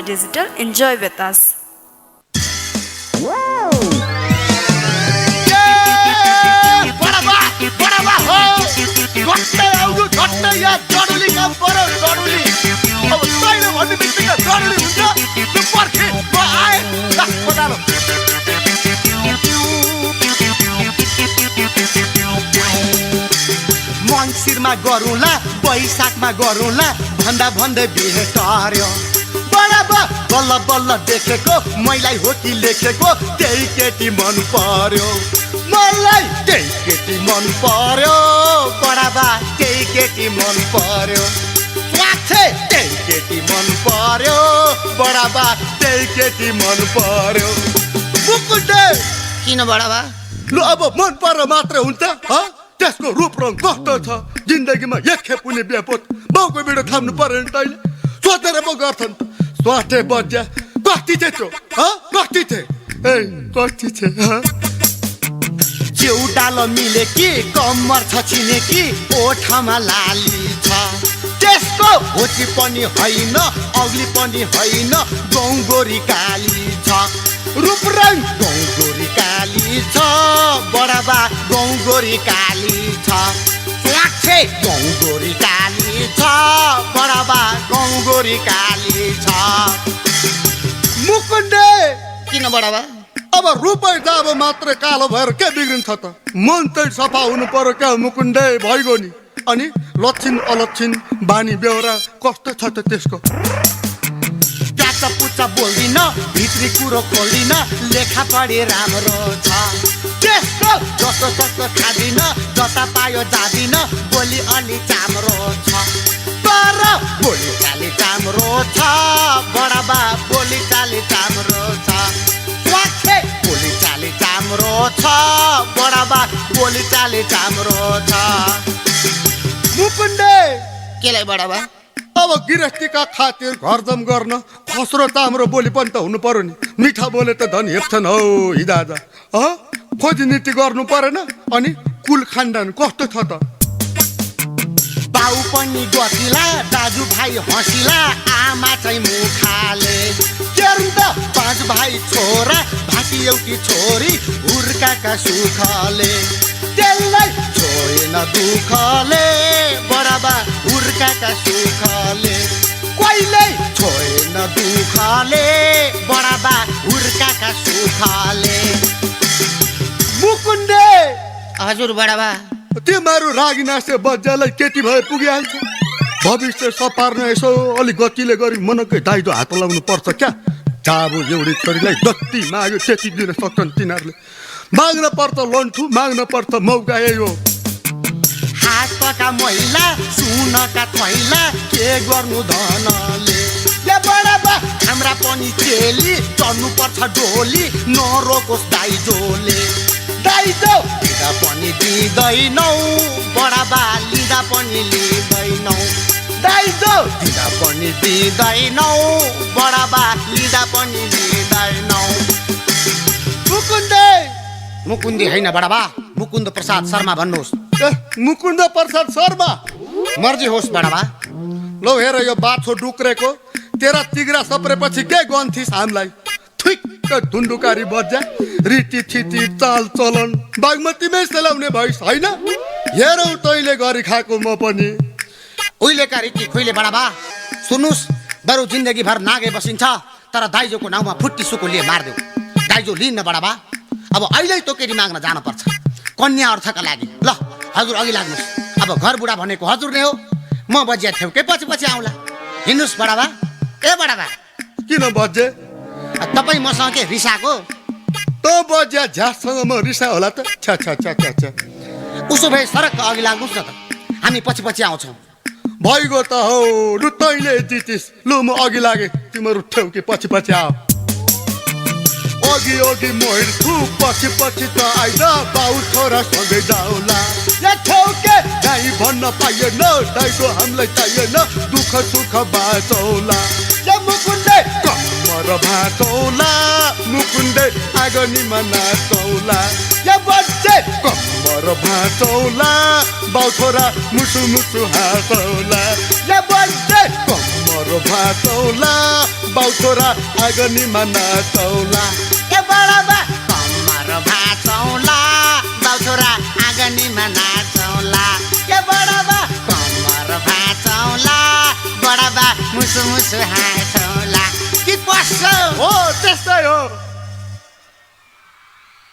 Joy Digital. Enjoy with us. मङ्सिरमा गरौँला बैशाखमा गरौँला भन्दा भन्दै बिहे टर्यो बराबर बल्ल बल्ल देखेको मैलाई हो कि लेखेको त्यही केटी मन पर्यो मलाई त्यही केटी मन पर्यो बराबर त्यही केटी मन पर्यो त्यही केटी मन पर्यो बराबर त्यही केटी मन पर्यो मुकुटे किन बडाबा लु अब मन पर्यो मात्र हुन्छ त्यसको रूप रङ कस्तो छ जिन्दगीमा एक खेप हुने बेपोत बाउको बिडो थाम्नु पर्यो नि तैँले सोचेर पो गर्छन् स्वाटे बज्या कति थिए त्यो कति थिए ए कति थिए चेउडाल मिले कि कम्मर छ चिने कि ओठमा लाली छ त्यसको होची पनि होइन अग्ली पनि होइन गौगोरी काली छ रूप रङ गौगोरी काली छ बडाबा गौगोरी काली छ लाग्छे गौगोरी काली छ बडाबा गौगोरी काली छ मुकुन्डे किन बडाबा अब रुपै जाब मात्र कालो भएर के बिग्रिन्छ त मन चाहिँ सफा हुनु पर्यो क्या मुकुन्डे भइगयो नि अनि लक्षिण अलक्षिण बानी बेहोरा कस्तो छ त त्यसको प्याचा पुच्चा बोल्दिन भित्री कुरो खोल्दिन लेखा पढी राम्रो छ त्यसको जस्तो सस्तो खाँदिन जता पायो जाँदिन बोली अलि चाम्रो छ तर बोली चाली चाम्रो छ बडाबा बोली चाली चाम्रो छ बोली चाली चाम्रो छ बडाबा बोली चाली चाम्रो छ मुकुन्डे केलाई बडाबा अब गृहस्थीका खातिर घरजम गर्न खस्रो चाम्रो बोली पनि त हुनु पर्यो नि मिठा बोले त धन हेप्छन् हौ हिदाजा खोजी नीति गर्नु परेन अनि कुल खानदान कस्तो छ त बाउ पनि गतिला दाजुभाइ हँसिला आमा चाहिँ मुखाले त 5 भाइ छोरा भाटी एउटी छोरी हुर्काका सुखले त्यसलाई छोएन दुखले बडाबा हुर्काका सुखले कहिले छोएन दुखले बडाबा हुर्काका सुखले मुकुन्डे हजुर बडाबा तिमीहरू रागिनासे बज्जालाई केटी भए पुगिहाल्छ भविष्य सपार्न यसो अलिक गतिले गरी मनकै दाइजो हात लाउनु पर्छ क्या जाबो एउटी छोरीलाई जति माग्यो त्यति दिन सक्छन् तिनीहरूले माग्न पर्छ लन्ठु माग्न पर्छ मौका यो हातका महिला सुनका थैला के गर्नु धनले ले बडाबा हाम्रा पनि चेली चढ्नु पर्छ डोली नरोकोस् दाइजोले दाइजो लिँदा पनि दिँदैनौ बडाबा लिँदा पनि लिँदैनौ दाइजो लिँदा पनि दिँदैनौ बडाबा लिँदा पनि लिँदैनौ मुकुन्दे मुकुन्दी होइन बडाबा मुकुन्द प्रसाद शर्मा भन्नुहोस् मुकुन्द प्रसाद शर्मा मर्जी होस् बडाबा लो हेर यो बाछो डुक्रेको तेरा तिग्रा सप्रेपछि के गन्थिस् हामीलाई ठिक्क धुन्डुकारी बज्या रीति थिति चाल चलन बागमतीमै सेलाउने भइस होइन हेरौ तैँले गरी खाएको म पनि उहिलेका रीति खुइले बडाबा सुन्नुहोस् बरु जिन्दगी भर नागे बसिन्छ तर दाइजोको नाउँमा फुट्टी सुकुलिए मारिदेऊ दाइजो लिन्न बडाबा अब अहिले तो केटी माग्न जानुपर्छ कन्या अर्थका लागि ल हजुर अघि लाग्नुहोस् अब घर बुढा भनेको हजुर नै हो म बजिया ठेउकै पछि पछि आउँला हिँड्नुहोस् बडाबा ए बडाबा किन बजे तपाईँ मसँग के रिसाको त बजिया झ्यासँग म रिसा होला त छ्या छ्या छ्या छ्या छ्या उसो भए सरक अघि लाग्नुहोस् न त हामी पछि पछि आउँछौँ भइगयो त हौ लु तैँले जितिस् लु म अघि लागे तिमीहरू ठेउके पछि पछि आऊ अघि अघि म हिँड्छु पछि पछि त आइज बाउ छोरा सँगै जाउला या ठेउके दाइ भन्न पाइएन दाइको हामीलाई चाहिएन दुःख सुख बाँचौला या मुकुन्दे कम्मर भाँचौला मुकुन्दे आगनीमा नाचौला या बच्चे कम्मर भाँचौला बाउ छोरा मुसु मुसु हाँसौला या बच्चे कम्मर भाँचौला बाउछोरा आगनीमा नाचौला ए बडाबा कम्मर भाँचौला बाउछोरा आँगनीमा नाचौला ए बडाबा कम्मर भाँचौला बडाबा मुसु मुसु हाँसौला कि कसो हो त्यस्तै हो